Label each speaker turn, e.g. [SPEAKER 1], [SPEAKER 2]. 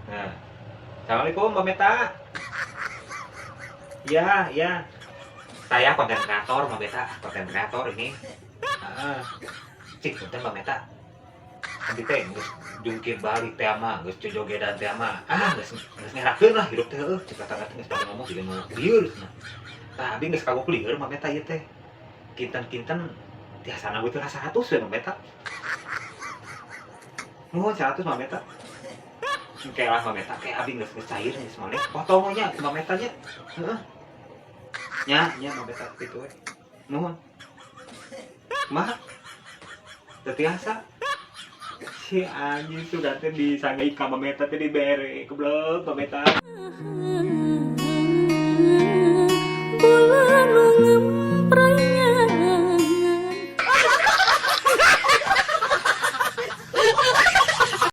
[SPEAKER 1] Nah. Assalamualaikum, Mbak Meta. Iya, iya. Saya konten kreator, Mbak Meta, konten kreator ini. Heeh. Cik, punten, Mbak Meta. Abi teh geus jungkir balik teh mah, geus jojogedan teh mah. Ah, geus geus ngerakeun lah hidup teh heueuh. Cek kata geus pada ngomong jiga nu lieur cenah. Tah, abi geus kagok lieur, Mbak Meta, ieu teh. Kinten-kinten tiasana butuh 100 we, Mbak Meta. Nuhun 100, Mbak Meta. Oke lah, Mbak Meta, kayak abi geus geus cair geus maneh. Potong nya Mbak Meta nya. Heeh. Nya, nya, Mbak Meta, kitu we. Nuhun. Kumaha? Teu tiasa. Si anjing sudah teh disanggai ka Mbak Meta teh dibere. Goblok Mbak Meta.